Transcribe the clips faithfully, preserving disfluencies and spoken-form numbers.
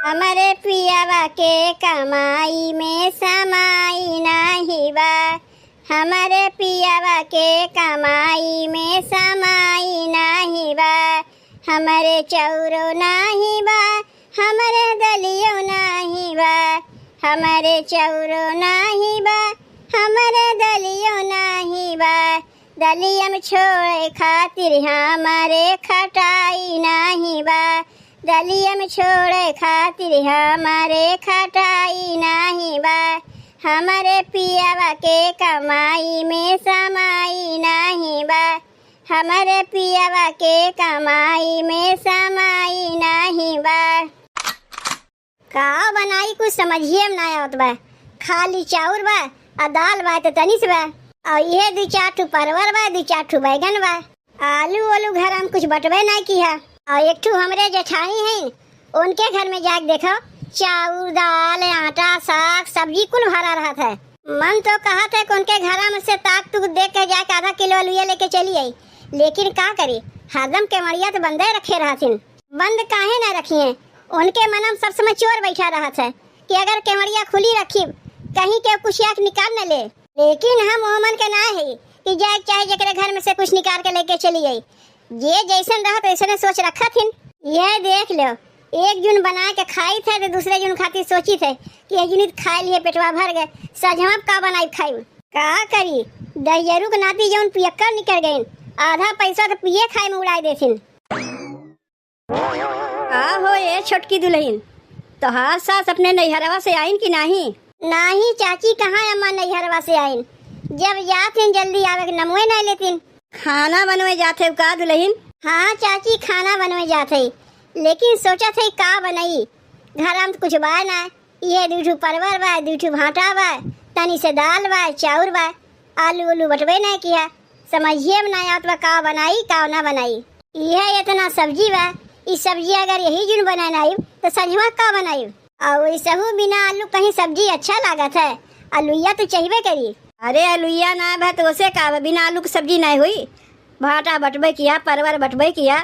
हमरे पियवा के कमाई में समाई नाही बा, हमरे पियवा के कमाई में समाई नाही बा, हमरे चाउरो नाही बा, हमरे दलियो नाही बा, हमरे चाउरो नाही बा, हमरे दलियो नाही बा, दलियम छोड़े खातिर हमरे खटाई नाही बा, दलियम छोड़े खातिर हमरे खटाई नाही बा, हमरे पियवा के कमाई में समाई नाही बा, हमरे पियवा के कमाई में समाई नाही बा। का बनाई, कुछ समझिए में ना आवत बा। खाली चाउर बा, आ दाल बा त तनिस बा, और इहे दू चार ठो परवर बा, दू चार ठो बैगन बा। आलू ओलू घर हम कुछ बटबे ना किहा। और एक ठो हमरे जेठानी हैं, उनके घर में जाके देखो, चाउर, दाल, आटा, साग, सब्जी कुल भरा रहत है। मन तो कहत है कि उनके घरा में से ताक तुक देख के जाके आधा किलो अलुइया लेके चली आई, लेकिन का करी, हरदम केवड़िया तो बंदे रखे रहथिन। बंद काहे ना रखिए, उनके मनम सब समय चोर बैठा रहत है कि अगर केवड़िया खुली रखी, कहीं के कुछ आके निकाल न ले। लेकिन हम ओमन के ना है कि जाए चाहे जेकरे घर में से कुछ निकाल के लेके चली आई। जे जैसन रहत वैसने सोच रखत हिन। यह देख लो, एक जून बना के खाई थे तो दूसरे जून खातिर सोची थे कि एक जून खाए लिए पेटवा भर गए, सझवा का बनाई खाई। का करी, दहियरू के नाती जौन पियक्कर निकल गइन, आधा पैसा तो पिए खाए में उड़ाई देथिन। का हो ए छोटकी दुलहिन, तोहार सास अपने नैहरवा से आइन कि नाही? नाही चाची, कहाँ अम्मा नैहरवा से आइन? जब जात हिन जल्दी आवे के नमवे नाही लेतिन। खाना बनवे जात है का दुलहिन? हाँ चाची, खाना बनवे जात है, लेकिन सोचत है का बनई। घरा में तो कुछ बाय ना, इहे दू ठो परवर बा, दू ठो भांटा बा, तनी से दाल बा, चाउर बा, आलू उलू बटबे ना किहा। समझिए में ना आवत बा का बनाई का ना बनाई। इहे इतना सब्जी बा, ई सब्जी अगर यही जून बनाए ना आइब तो संझवा का बनाइब? और वैसहू बिना आलू कहीं सब्जी अच्छा लागत है, अलुइया तो चाहिए करी। अरे अलुइया ना बा तो ओसे का बा, बिना आलू के सब्जी ना हुई। भांटा बटबे किहा, परवर बटबे किहा।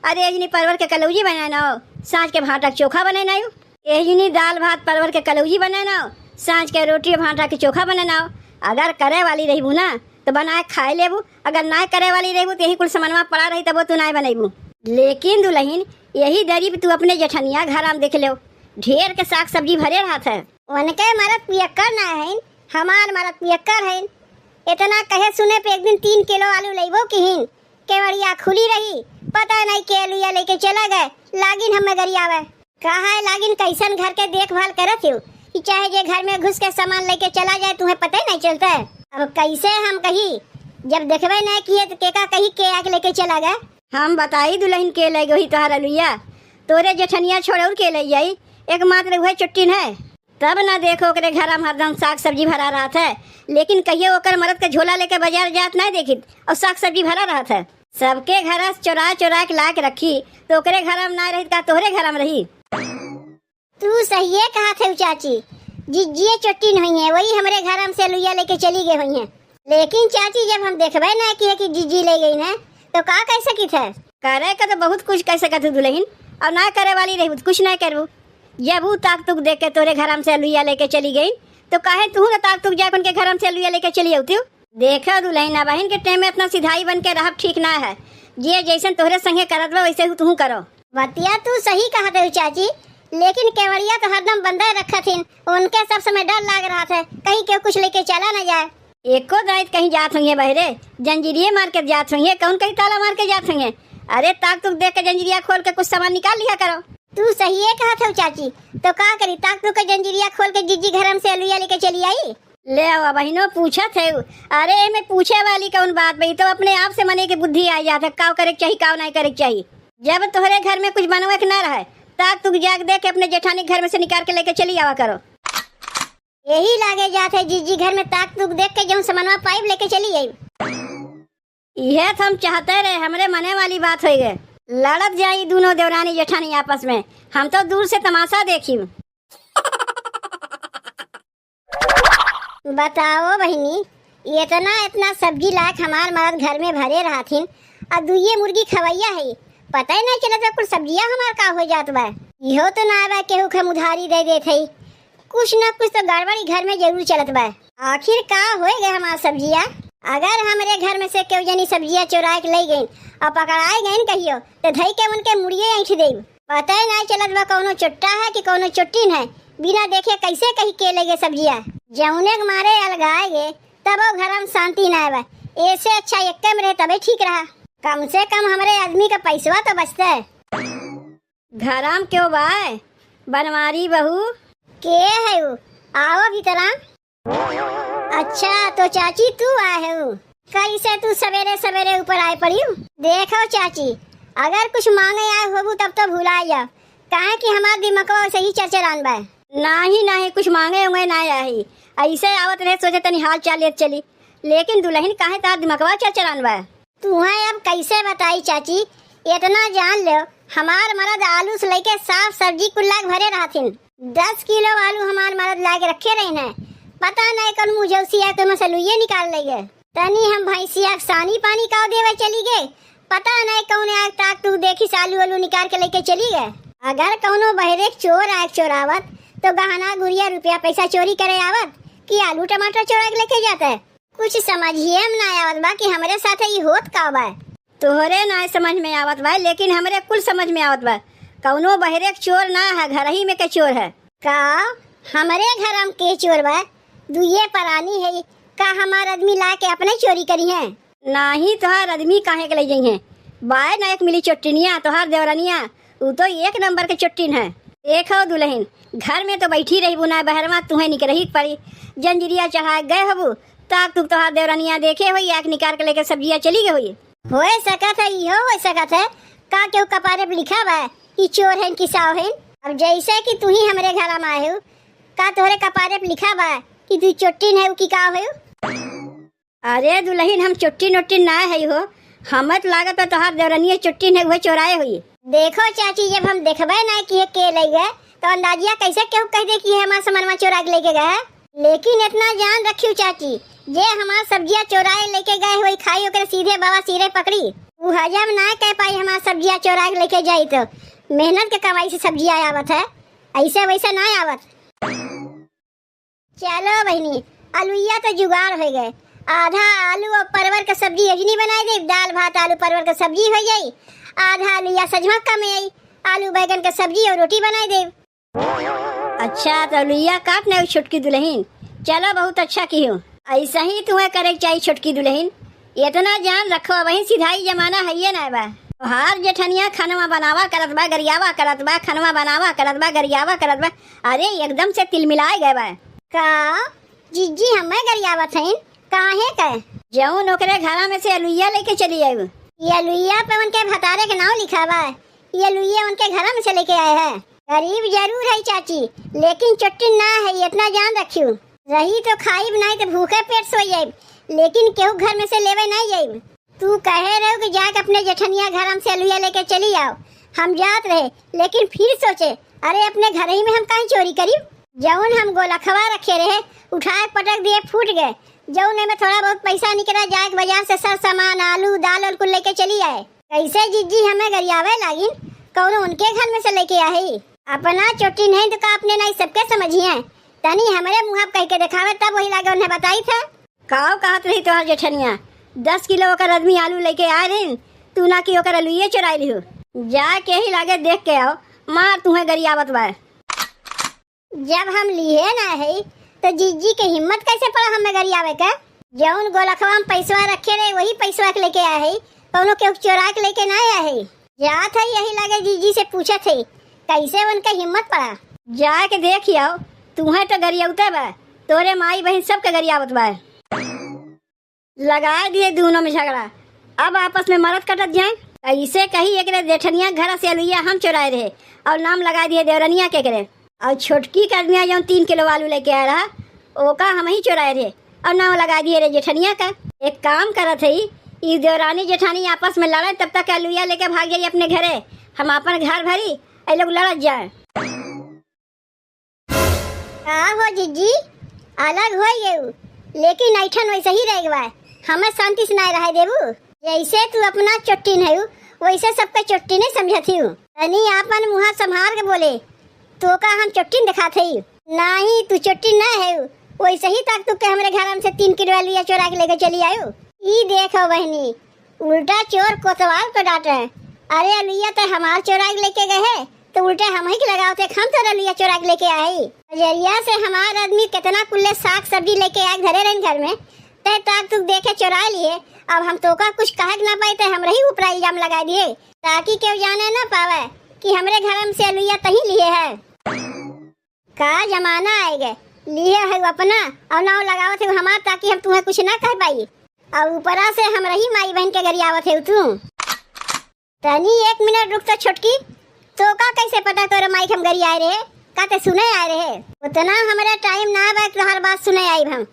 अरे एक जनी परवर के कलौजी बनाए ना हो, सांझ के भांटा के चोखा बनाए ना हो। एक जनी दाल भात परवर के कलौजी बनाए ना हो, सांझ के रोटी भांटा के चोखा बनाए ना हो। अगर करे वाली रहबू ना तो बनाए खाए लेबू, अगर ना करे वाली रहबू तो यही कुल समनवा पड़ा रही तबो तू ना बनैबू। लेकिन दुलहिन, यही दरी पे तू अपने जेठनिया घरा में देख लेव, ढेर के साग सब्जी भरे रहत है। उनके मरद पियक्कर ना है, हमार मरद पियक्कर है। इतना कहे सुने पे एक दिन तीन किलो आलू लेबो किहिन, केवड़िया खुली रही, पता नहीं के अलुइया लेके चला गए, लागिन हमें गरियावे। कहा है लागिन कैसन घर के देखभाल करत हो कि चाहे जे घर में घुस के सामान लेके चला जाए तुम्हें पता ही नहीं चलता है। अब कैसे हम कही, जब देखबे नहीं किए तो केका कही के आके लेके चला गए। हम बताई दुलहिन के ले गई तोहार अलुइया, तोरे जेठनिया छोड़ और के ले जाई, एकमात्र वह चुट्टिन है। तब ना देखो ओकरे घरा में हरदम साग सब्जी भरा रहत है, लेकिन कहियो ओकर मरद के झोला लेके बाजार जात ना देखित और साग सब्जी भरा रहत है। सबके घरा से चोरा चोरा के ला के रखी तो ओकरे घरा में ना रही का तोहरे घरा में रही? तू सहिए कहत है चाची, जिज्जिए चोट्टिन हुई है, वही हमरे घरा में से अलुइया लेके चली गई हुई है। लेकिन चाची जब हम देखबे ना किए कि जिज्जी ले गई है तो का कह सकित है? करे का तो बहुत कुछ कह सकत हूँ दुलहिन, और ना करे वाली रही तो कुछ ना करबू। जब वो ताक तुक देख के तोरे घरम से अलुइया लेके चली गई, तो काहे तू ना ताक तुक जाके उनके घरम से अलुइया लेके चली अउतिउ? देखो दुलहिन, अबहिन के टेम में इतना सिधाई बन के रहब ठीक ना है। जे जैसन तोहरे संगे करत बा, वैसे हु तुहू करो। बतिया तू सही कहत हउ चाची, लेकिन केवड़िया तो हरदम बंदे रखत हिन, उनके सब समय डर लाग रहत है, कहीं केहू कुछ लेके चला न जाए। एको दाइत कहीं जात होइहे बहरे, जंजीरिये मार के जात होइहे, कौन कहीं ताला मार के जात होइहे? अरे ताक तुक देख के जंजीरिया खोल के कुछ सामान निकाल लिया करो। तू सहिए कहत हउ चाची, तो का करी, ताक तुक के जंजीरिया खोल के जिज्जी घरम से अलुइया लेके चली आई। ले आवा बहिनो, पूछत है। अरे एमे पूछे वाली कौन बात बा, ई तो अपने आप से मने के बुद्धि आ जात है, काव करे के चाही, काव नहीं करे के चाही। जब तोहरे घर में कुछ बनवे के ना रहे, ताक तुक जाग देख के अपने जेठानी घर में से निकाल के लेके चली आवा करो। यही लागे जात है जिज्जी घर में ताक तुक देख के जौन सामानवा पाइब लेके चली आइब। इहे तो हम चाहते रहे, हमरे मने वाली बात होइ गए। लड़त जाई दोनों देवरानी जेठानी आपस में, हम तो दूर से तमाशा देखी। बताओ बहिनी, इतना इतना सब्जी लायक हमार मरद घर में भरे रहथिन, आ दुइये मुर्गी खवैया है, पता ही नहीं चलत बा कुल सब्जिया हमार का हो जात बा। इहो तो ना बा केहू के हम उधारी दे देत हई। कुछ ना कुछ तो गड़बड़ी घर में जरूर चलत बा। आखिर का होए गए हमार सब्जिया? अगर हमरे घर में से केहू जनी सब्जिया चोराए के ले गइन और पकड़ाए गइन कहियो, तो धई के उनके मुड़िए ऐंठ देब। पता ही ना चलत बा कौनो चोट्टा है कि कौनो चोट्टिन है। बिना देखे कैसे कही के ले गए सब्जिया? जौने के मारे अलगाए गए, तब वो घर में शांति ना आवे। ऐसे अच्छा एक्के में रहे तबे ठीक रहा। कम से कम हमरे आदमी का पैसवा तो बचते। घराम केहू बाय? बनवारी बहू? के है उ? आओ भीतरा। अच्छा, तो चाची तू आए है उ? कैसे तू सवेरे सवेरे ऊपर आए पड़ी? देखो चाची, अगर कुछ मांगे आए होबू तब तो भुला जाओ, काहे कि हमार दिमकवा सही चरचरान बा। नाही, नाही, कुछ मांगे उंगे ना आए ही। ऐसे आवत रहे, सोचे तनी हाल चाल लेत चली, लेकिन दुल्हन काहे तार दिमकवा चरचरान बा? तुहें अब कैसे बताई चाची, इतना जान लो, हमार मरद आलू से लेके साग सब्जी कुल लाग भरे रहथिन। दस किलो आलू हमार मरद लाग रखे रहिन है। पता नहीं कौन मुझौसी आके में से लुइये निकाल ले गए। तनी हम भैंसिया के सानी पानी काव देवे चली गए। पता नहीं कौन आग ताक तू देखी से आलू आलू निकाल के लेके चली गए। अगर कौनो बहरे के चोर आए चोरावत तो गहना गुरिया रुपया पैसा चोरी करे आवत कि आलू टमाटर चोरा के लेके जाते? कुछ समझिए में ना आवत बा कि हमरे साथे ई होत का बा। तोहरे ना समझ में आवत बा, लेकिन हमरे कुल समझ में आवत बा। कौनो बहरे के चोर ना है, घर ही में के चोर है। का हमरे घर में के चोर बा? दुइये परानी है, का हमार आदमी ला के अपने चोरी करी है? नाही, तोहार आदमी काहे के ले जइहें? बाय ना एक मिली चोट्टिनिया, तोहार देवरनिया, उ तो एक नंबर के चोट्टिन है। देखो दुल्हन, घर में तो बैठी रहबू ना, बहरवा तुहें निकरही के पड़ी। जंजीरिया चढ़ा के गए होबू, ताक तुक तोहार देवरनिया देखे होई, आँख निकार के लेके सब्जिया चली गई होई। होए सकत है, इहो होए सकत है। का केहू कपारे पे लिखा बा कि चोर हैं कि साव हैं? अब जैसे कि तू ही हमरे घर में आए हो, का तोहरे कपारे पे लिखा बा कि तू चोट्टिन है कि का हो? अरे दुल्हन, हम चोट्टिन ओट्टिन ना है हो, हमें तो लागत है तोहार देवरनिया चोट्टिन है, वह चोराए हुई। देखो चाची, जब हम देखबे ना कि ये के ले गए, तो अंदाजिया कैसे केहू कह दे कि ये हमार सामानवा चोरा के लेके गए है? लेकिन इतना जान रखियो चाची, जे हमार सब्जिया चोराए लेके गए होई खाई, ओकरे सीधे बाबा सिरे पकड़ी। उ हजम ना कह पाई हमार सब्जिया चोरा के लेके जाई, तो मेहनत के कमाई से सब्जिया आवत है, ऐसे वैसे ना आवत। चलो बहिनी, अलुइया तो जुगाड़ हो गए। आधा आलू और परवर के सब्जी यजनी बनाई देब, दाल भात आलू परवर के सब्जी हो जाई। आधा अलुइया सजमा कम आई, आलू बैगन के सब्जी और रोटी बनाई देब। अच्छा, तो अलुइया काट ना छोटकी दुल्हन। चलो, बहुत अच्छा की हो। ऐसा ही तुम्हें करे के चाहिए छोटकी दुल्हन। इतना जान रखो, वही सिधाई जमाना है ये ना बा। तोहार जेठनिया खनवा बनावा करत बा, गरियावा करत बा, खनवा बनावा करत बा, गरियावा करत बा। अरे एकदम से तिलमिलाए गए बा। का जिज्जी हमें गरियावत हईन? काहे के? जौन ओकरे घरा में से अलुइया लेके चली आयु। ये अलुइया पे उनके भतारे के नाव लिखा बा। ये अलुइया उनके घरा में से लेके आए है। गरीब जरूर है चाची, लेकिन चोट्टिन ना है, इतना जान रखियो। रही तो खाइब, नहीं तो भूखे पेट सोई जाइब, लेकिन केहू घर में से लेवे नहीं जाइब। तू कहे रहो कि जाके अपने जेठनिया घर में से अलुइया लेके चली आओ। हम जात रहे, लेकिन फिर सोचे, अरे अपने घर ही में हम काहे चोरी करी? जौन हम गोलखवा रखे रहे, उठाए पटक दिए, फूट गए। जौन एमे थोड़ा बहुत पैसा निकला, जाके बाजार से सर सामान, आलू, दाल, उल कुल लेके चली आए। कैसे जिज्जी हमें गरियावे लागिन, कौनो उनके घर में से लेके आए? अपना चोट्टिन है तो का अपने नाई सबके समझिए? तनी हमरे मुँह कह के देखावे, तब वही लागे उन्हें बताई था। काव कहत रही तोहर जेठनिया, दस किलो ओकर आदमी आलू लेके आए रही, तू ना कि ओकर अलुइये चुराई लिहू। जा के ही लागे देख के आओ, मार तुहें गरियावत बा। जब हम लिहे ना है, तो जिज्जी के हिम्मत कैसे पड़ा हमें गरियावे के? जौन गोलखवा में पैसवा रखे रहे, वही पैसवा के लेके आए है, कौनो केहू चोरा के लेके ना आए है। जात है यही लागे जिज्जी से पूछत है, कैसे उनके हिम्मत पड़ा। जाके देख आओ, तुहें तो गरियौते बा, तोरे माई बहिन सबके गरियावत बा। लगाए दिए दोनों में झगड़ा, अब आपस में मरत कटत जाए। ऐसे कही एकरे जेठनिया घर से अलुइया हम चुराए रहे और नाम लगाए दिए देवरनिया के करे। और छोटकी के आदमिया जौन तीन किलो आलू लेके आए रहा, ओका हम ही चुराए रहे और नाम लगाए दिए रे जेठनिया का। एक काम करत है, ई देवरानी जेठानी आपस में लड़े, तब तक अलुइया लेके भाग जाई अपने घरे। हम अपन घर भरी, ए लोग लड़त जाए। का हो जिज्जी, अलग हो गयू, लेकिन ऐठन वैसे ही रह गवा। हमें शांति से ना रह देबू। जैसे तू अपना चोट्टिन है, वैसे सबके चोट्टिन समझत हूँ। तनी आपन मुँह संभार के बोले, तोका हम चोट्टिन देखात हई। नाही, तू चोट्टिन ना है, वैसे ही ताक तुक के हमरे घर में से तीन किलो अलुइया चोरा के लेके चली आयु। ई देखो बहिनी, उल्टा चोर कोतवाल को डांटे। अरे अलुइया ते हमार चोरा के लेके गए है, तो उल्टे हमही के लगावत है, हम तोर अलुइया चोरा के लेके आई। बजरिया से हमार आदमी कितना कुल्ले साग सब्जी लेके आए धरे रहन घर में, ते ताक तुक देखे चोरा लिए। अब हम तोका कुछ कहे के ना पाई, ते हमरे ही ऊपर इल्जाम लगा दिए, ताकि केहू जाने ना पावे कि हमरे घर में से अलुइया तही लिए है। का जमाना आए गए, लिए है अपना और नाव लगावत है हमार, ताकि हम तुम्हें कुछ ना कह पाई। और ऊपरा से हमरे ही माई बहन के गरियावत है तू। तनी एक मिनट रुक तो छोटकी, तोका कैसे पता तोरे माई के हम गरियाए रहे, का ते सुने आए रहे? उतना हमरे टाइम ना बा कि तोहार बात सुने आइब हम।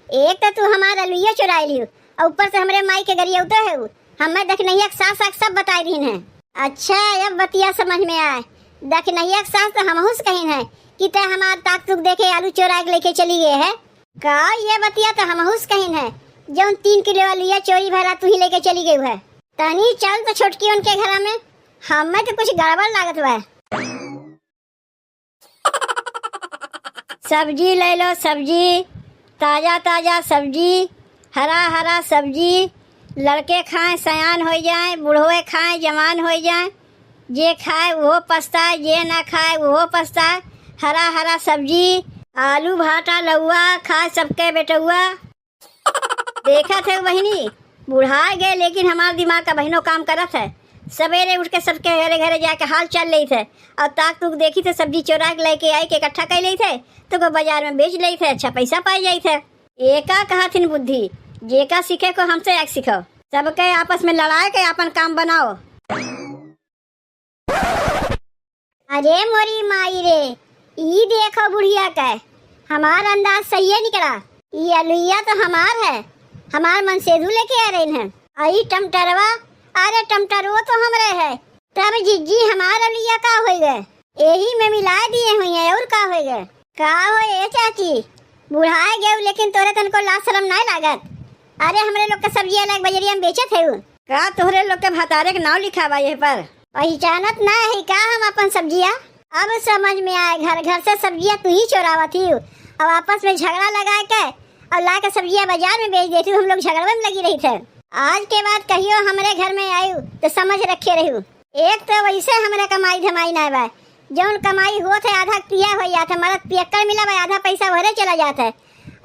एक तो तू हमार अलुइया चुराई लियो, और ऊपर से हमरे माई के गरियावते है। हमें दखनैया के सास आके सब बताए दीन है। अच्छा, अब बतिया समझ में आए। दखनैया के सास तो हमहू से कहिन है कि ते हमार ताक तुक देखे आलू चोरा के लेके चली गए है। का ये बतिया तो हमहू से कहिन है, जौन तीन किलो अलुइया चोरी भरा तू ही लेके चली गई है। तनी चल तो छोटकी उनके घरा में, हमें तो कुछ गड़बड़ लागत बा। सब्जी ले लो, सब्जी, ताजा ताजा सब्जी, हरा हरा सब्जी। लड़के खाएं, सयान होइ जाएं, बुढ़वे खाएं, जवान होइ जाएं। जे खाए उहो पछताए, जे ना खाए उहो पछताए। हरा हरा सब्जी, आलू, भाटा, लउआ, खाए सबके बेटउआ। देखत है बहिनी, बुढ़ाए गए लेकिन हमार दिमाग का बहिनो काम करत है। सवेरे उठ के सबके घरे घरे जाके हाल चाल लेत है और ताक तुक देखी थे, सब्जी चोरा के लेके आई के इकट्ठा कर लेत है, तो को बाजार में बेच लेत है, अच्छा पैसा पाई जाइत है। एका कहत हिन बुद्धि, जेका सीखे को हमसे आके सीखो, सबके आपस में लड़ाए के आपन काम बनाओ। अरे मोरी माई रे, ई देखो बुढ़िया के, हमार अंदाज सहिए निकला। ई अलुइया तो हमार है, हमार मनसेधू लेके आ रहे हैं। अई टमटरवा, अरे टमटरवो तो हमरे है। तब जिज्जी हमार अलुइया का होई गए? एही में मिला दिए हुई है और का होई गए? का हो ए चाची, बुढ़ाए गए लेकिन तोरे तनको लाज शरम नाय लागत? अरे हमरे लोग के सब्जिया लाग बजरिया में बेचत है। का तोहरे लोग के भतारे के नाव लिखा बा एह पर? पहिचानत ना है का हम अपन सब्जिया? अब समझ में आए, घर घर से सब्जिया तू ही चोरावत ही। अब आपस में झगड़ा लगा के और ला के सब्जिया बाजार में बेच देती, हम लोग झगड़वे में लगी रही थे। आज के बाद कहियो हमरे घर में आयु तो समझ रखे रहू। एक तो वैसे हमरे कमाई धमाई ना बा, जौन कमाई होत है आधा पिया हो जात है, मरद पियक्कड़ मिला बा, आधा पैसा ओहरे चला जात है।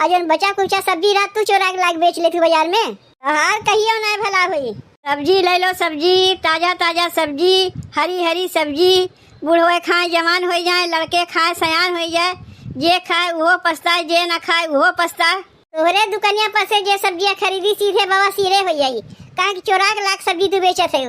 आ जौन बचा कुचा सब्जी रहत तू चोरा के लाके बेच लेत हू बाजार में, तोहार कहियो नाय भला होई। सब्जी ले लो सब्जी, ताजा ताजा सब्जी, हरी हरी सब्जी। बुढ़वे खाए जवान होइ जाए, लड़के खाए सयान होइ जाए। जे खाए उहो पछताए, जे ना खाए उहो पछताए। तोहरे दुकनिया पर से जे सब्जिया खरीदी सीधे बवासीरे होइ जाई, काहे कि चोरा के लाके सब्जी तू बेचत है।